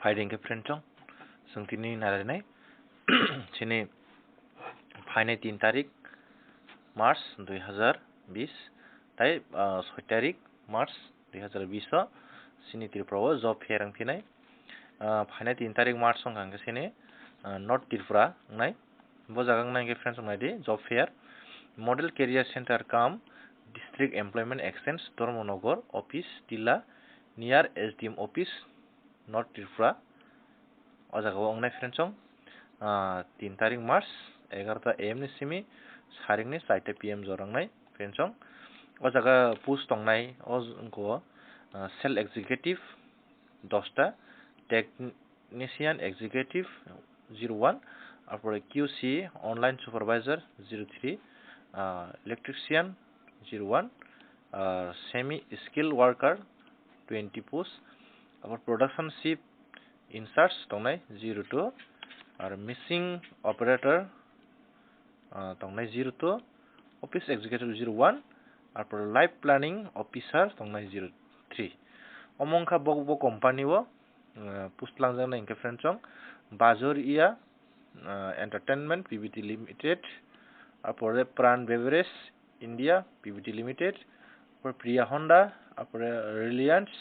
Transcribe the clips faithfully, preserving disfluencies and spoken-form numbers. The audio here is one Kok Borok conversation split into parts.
Phaidi hwnkhe friend chong, chwng tini narainai chini phainai tin tarik March dui hazar bis tai, ah, soi tarik March dui hazar bis o chini Tripura o job fair wng phinai. Ah, phainai tin tarik March wngkha hwnkhe chini, ah, North Tripura wngnai. Bo jaga wngnai hwnkhe friends wng naidi, job fair, Model Career Center cum District Employment Exchange, Dharmanagar office, Tila, near S D M office, North Tripura. O jaga o wngnai friends chong, ah, tin tarik March, egarota A M ni simi saringni chaita P M jora wngnai friends chong. O jaga post tongnai, o wngkha, ah, sales executive dosta, technician executive zero one, apore Q C online supervisor zero three, ah, electrician zero one, ah, semi skilled worker twenty post, apore production shift in charge tongnai zero two, ar machine operator, ah, tongnai zero two, office executive zero one, arpor life planning officer tongnai zero three. Omo wngkha bo, bo company o, ah, post langjaknai hwnkhe friend chong, Bajoria, ah, Entertainment P V T Limited, arpore Pran Beverage India P V T Limited, arpore Priya Honda, arpore Reliance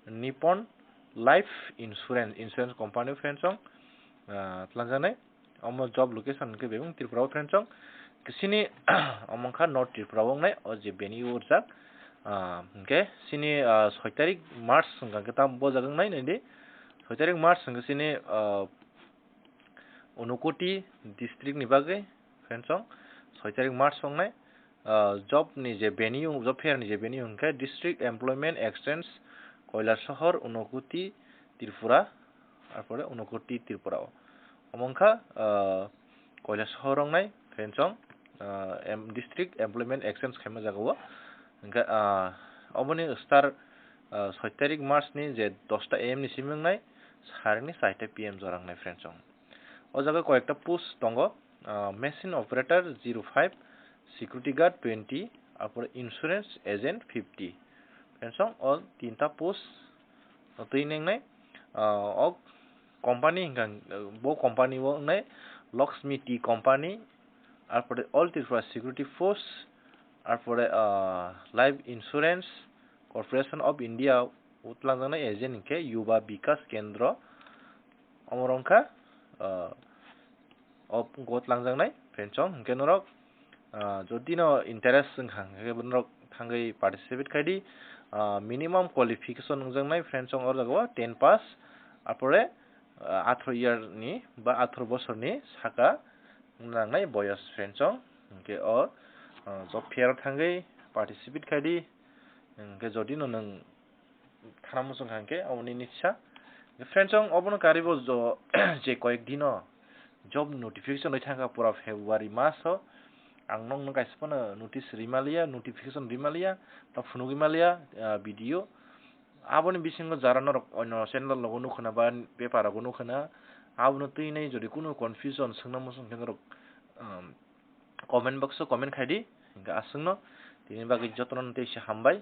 Nippon Life Insurance, insurance company friend chong, ah, tlanjaknai. Omo job location hwnkhe bebak Tripura o friend chong. Sini omo wngkha North Tripura o wngnai, o je venue o rijak. Ah, hwnkhe sini, ah, soi tarik March hwnkha hwnkhe tam bo jaga wngnai naidi. Soi tarik March hwnkhe sini, ah, Unakoti district ni bagwi friend chong, soi tarik March wngnai. Ah, job ni je venue, job fair ni je venue hwnkhe District Employment Exchange, Kailasahar, Unakoti, Tripura, arpore Unakoti, Tripura o. Omo wngkha, ah, Kailasahar wngnai, friend chong, ah, em-, District Employment Exchange khaima jaga o. Hwnkhe, ah, oboni start, ah, soi tarik March ni je dosta A M ni simi wngnai, saringni chaita P M jora wngnai, friend chong. O jaga koyekta post tongo, ah, machine operator zero five, security guard twenty, arpore insurance agent fifty. Friend chong, o tinta post twi nengnai, ah, o company hwnkha, bo company o wngnai Lakshmi Tea Company, arpore All Tripura Security Force, arpore, ah, Life Insurance Corporation of India o twlangjaknai agent hwnkhe Yuva Bikas Kendra. Omo wngkha, ah, o wngkha o twlangjaknai, friend chong, hwnkhe norok, ah, jodi no interest wngkha, hwnkhe norok thangwi participate khaidi. Ah, minimum qualification wngjaknai, friend chong, o jaga o ten pass, arpore, ah, atharo year ni ba atharo bosor ni saka nangnai boyos, friend chong, hwnkhe o, ah, job fair o thangwi participate khaidi, hwnkhe jodi no nwng thana muchung kha hwnkhe omo nini sa. Friend chong, obono karwi bo jo-, je koyek dino job notification rwi thangkha pura February maso. Ang nokno kaisa phano notice rwi maliya, notification rwi maliya, ba phunugwi maliya, ah, video. Aboni bisingo jara norok onyo channel logo nukhuna ba paper rogo nukhuna, abono twinai jodi kunu confusion swngna muchung khe norok, um, comment box o comment khaidi, hwnkhe aswkno tini bagwi jotono teisa hambai.